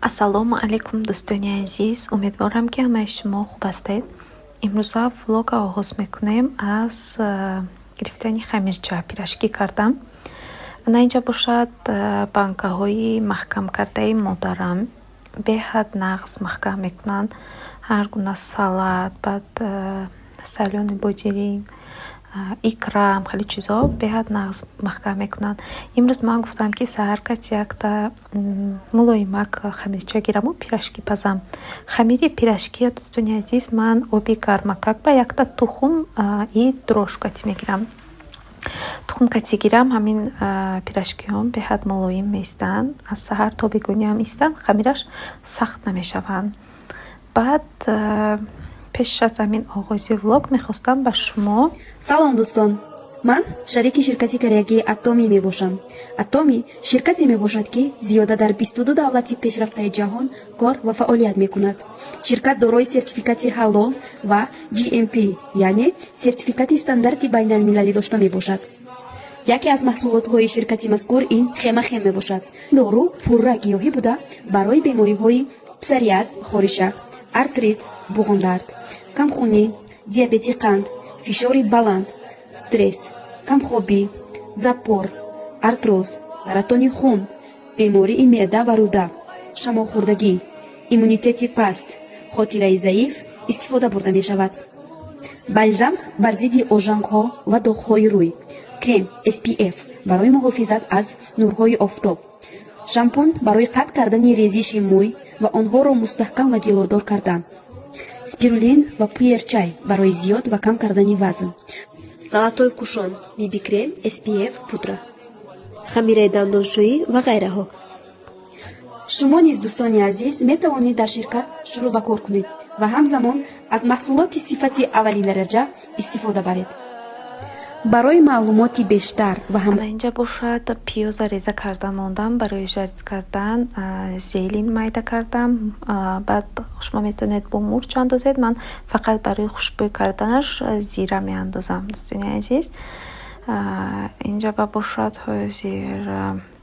Ассалому алайкум, дӯстони азиз! Умедворам, ки ҳамаи шумо хуб ҳастед. Имрӯза влога оғоз мекунем аз гирифтани хамирча, пирожки кардам. Ана инҷа бошад банкаҳои маҳкамкардаи модарам. Беҳад нағз маҳкам мекунанд. Ҳар гуна салат, баъд солёный бодиринг, икра, хеле чизҳо беҳад нағз маҳкам мекунанд. Имрӯз ман гуфтам, ки саҳар кати якта мулоимак хамирча гираму пирожки пазам. Хамири пирожкия, дӯстони азиз, ман оби гармакак ба якта тухм и дрожж кати мегирам. Тухм кати гирам, ҳамин пирожкиҳом беҳад мулоим меистанд. Аз саҳар то бегоҳиам истанд, хамираш сахт намешаванд. Баъд пеш аз ҳамин оғози влог мехостам ба шумо Салом, дӯстон! Ман шарики ширкати кореягии Атоми мебошам. Атоми ширкате мебошад, ки зиёда дар 22 давлати пешрафтаи ҷаҳон кор ва фаъолият мекунад. Ширкат дорои сертификати ҳалол ва GMP, яъне сертификати стандарти байналмилалӣ дошта мебошад. Яке аз маҳсулотҳои ширкати мазкур ин Хемахем мебошад. Дору пурра гиёҳӣ буда, барои бемориҳои псориаз, хоришак, артрит, буғумдард, камхунӣ, диабети қанд, фишори баланд, стресс, камхобӣ, запор, артроз, саратони хун, бемории меъда ва рӯда, шамолхӯрдагӣ, иммунитети паст, хотираи заиф истифода бурда мешавад. Балзам бар зидди ожангҳо ва доғҳои рӯй, крем SPF барои муҳофизат аз нурҳои офтоб, шампун барои қатъ кардани резиши мӯй ва онҳоро мустаҳкам ва ҷилодор кардан, спирулина ва пуэрчай барои зиёд ва кам кардани вазн, золотой кушон, BB крем, SPF пудра, хамираи дандоншӯӣ ва ғайраҳо. Шумо низ, дӯстони азиз, метавонед дар ширкат шурӯъ ба кор кунед ва ҳамзамон аз маҳсулоти сифати аввалиндараҷа истифода баред. Барои маълумоти бештар ва Ана инҷа бошад, пиёза реза карда мондам барои жарить кардан, зелень майда кардам. Баъд шумо метавонед бо мурч андозед, ман фақат барои хушбӯй карданаш зира меандозам, дӯстони азиз. Инҷа ба бошад, ҳозир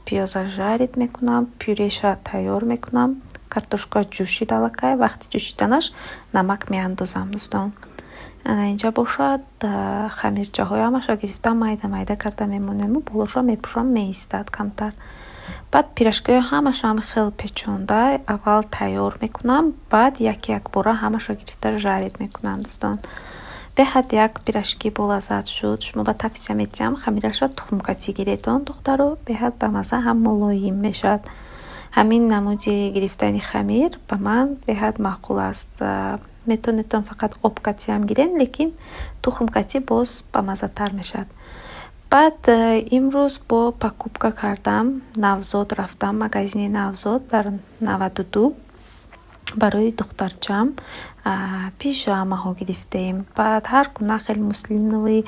пиёза жарить мекунам, пюреша тайёр мекунам. Картошка ҷӯшид аллакай, вақти ҷӯшиданаш намак меандозам, дӯстон. Ана инҷа бошад, хамирчаҳоямашро гирифтам, майда майда карда мемонему болошро мепӯшам, меистад камтар. Баъд пирожкиҳои ҳамаашро ҳам хел печонда аввал тайёр мекунам, баъд як якбора ҳамаашро гирифта жарить мекунам, дӯстон. Беҳад як пирожки болаззат шуд. Шумо ба тавсия медиҳам, хамирашро тухмкатӣ гиредон, духтаро, беҳад бамазза ҳам мулоим мешавад. Ҳамин намуди гирифтани хамир ба ман беҳад маъқул аст. Метавонедтон фақат обкатиам гирен, лекин тухмкатӣ боз бамаззатар мешавад. Баъд имрӯз бо покупка кардам, Навзод рафтам, магазини Навзод дар 92. Барои духтарчам пижамаҳо гирифтем. Баъд ҳар гуна хеле муслиновый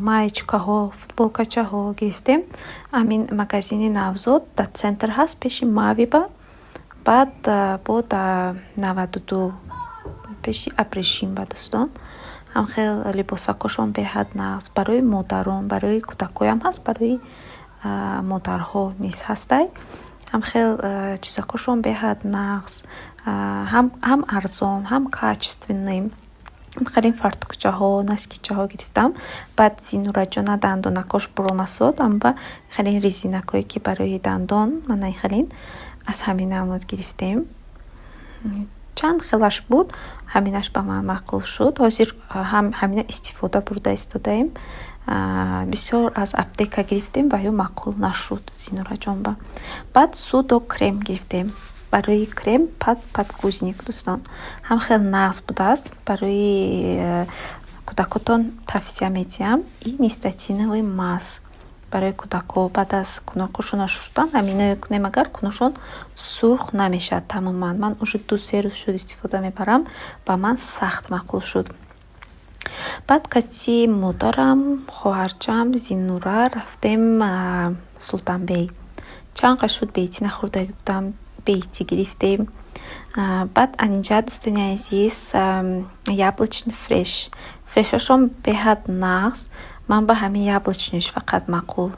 маечкаҳо, футболкачаҳо гирифтем. Ҳамин магазини Навзод дар центр ҳаст, пеши Мавиба, баъд бо дар 92 пеши Абрешимба, дӯстон. Ҳам хел либосакҳошон беҳад нағз барои модарон, барои кӯдакҳоям ҳаст, барои модарҳо низ ҳастай. Ҳам хел чизакҳошон беҳад нағз, ҳам арзон, ҳам качественный. Харин фартукчаҳо, носкичаҳо гирифтам. Баъд Зинураҷона дандонакҳош буромасод, амба хеле резинакҳое, ки барои дандон, мана хелин аз ҳамин намуд гирифтем. Чанд хелаш буд, ҳаминаш ба ман маъқул шуд. Ҳозир ҳамина истифода бурда истодаем. Бисёр аз аптека гирифтем ва ё маъқул нашуд Зинураҷонба. Баъд Судо крем гирифтем. Барои крем под подгузник, дӯстон. Ҳам хел нағз будааст, барои кӯдакотон тавсия медиҳам. И нистатиновый мазь барои кӯдакҳо, баъд аз кунакҳошонро шуштан ҳаминое кунем, агар кунашон сурх намешавад тамоман. Ман уже 2-3 рӯз шуд истифода мебарам, ба ман сахт маъқул шуд. Баъд кати модарам, хоҳарчам, Зинура рафтем Султанбей. Чанд қад шуд бейтӣ нахӯрда будам, бейтӣ гирифтем. Баъд анинҷа, дӯстони азиз, яблочный фреш. Фрешашон беҳад нағз, ман ба ҳамин яблочныйш фақат маъқул.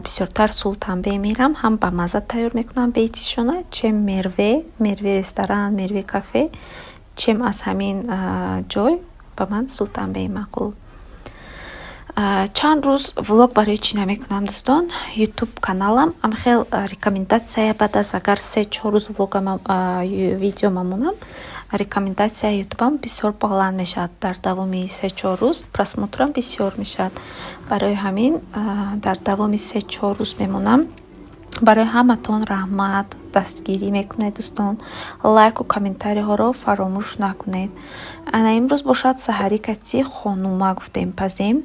Бисёртар Султанбей мерам, ҳам ба мазза тайёр мекунам бетишона, чем Мерве, Мерве ресторан, Мерве кафе, чем аз ҳамин ҷой ба ман Султанбей маъқул. Чанд рӯз влог барои чӣ намекунам, дӯстон? Ютуб каналам амхел рекомендация, баъд аз агар 3-4 рӯз влогама, видео мамонам, рекомендация ютубам бисёр баланд мешавад. Дар давоми 3-4 рӯз просмотрам бисёр мешавад. Барои ҳамин дар давоми 3-4 рӯз мемонам. Барои ҳаматон раҳмат, дастгирӣ мекунед, дӯстон. Лайку комментариҳоро фаромӯш накунед. Ана имрӯз бошад, саҳарӣ кати хонума гуфтем пазем.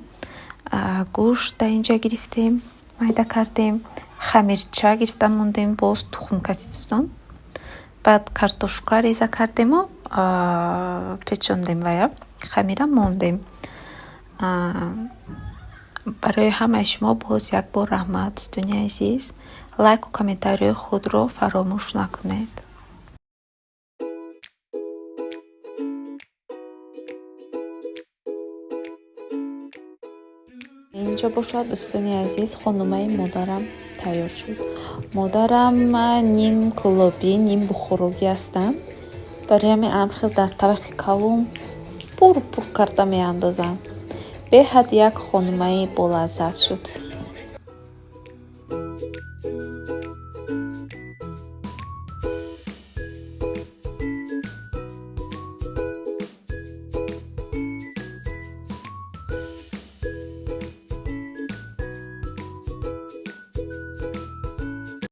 Гӯшт дар инҷа гирифтем, майда кардем, хамирча гирифта мондем, боз тухм кати, дӯстон. Баъд картошка реза кардему печондем вая, хамира мондем. Барои ҳамаи шумо боз як бор раҳмат, дӯстони азиз. Лайку комментариҳои худро фаромӯш накунед. Инҷо бошад, дӯстони азиз, хонумаи модарам тайёр шуд. Модарам ним кӯлобӣ, ним бухорогӣ ҳастанд. Барои ҳамин амхел дар табақи калон пур пур карда меандозанд. Беҳад як хонумаи болаззат шуд.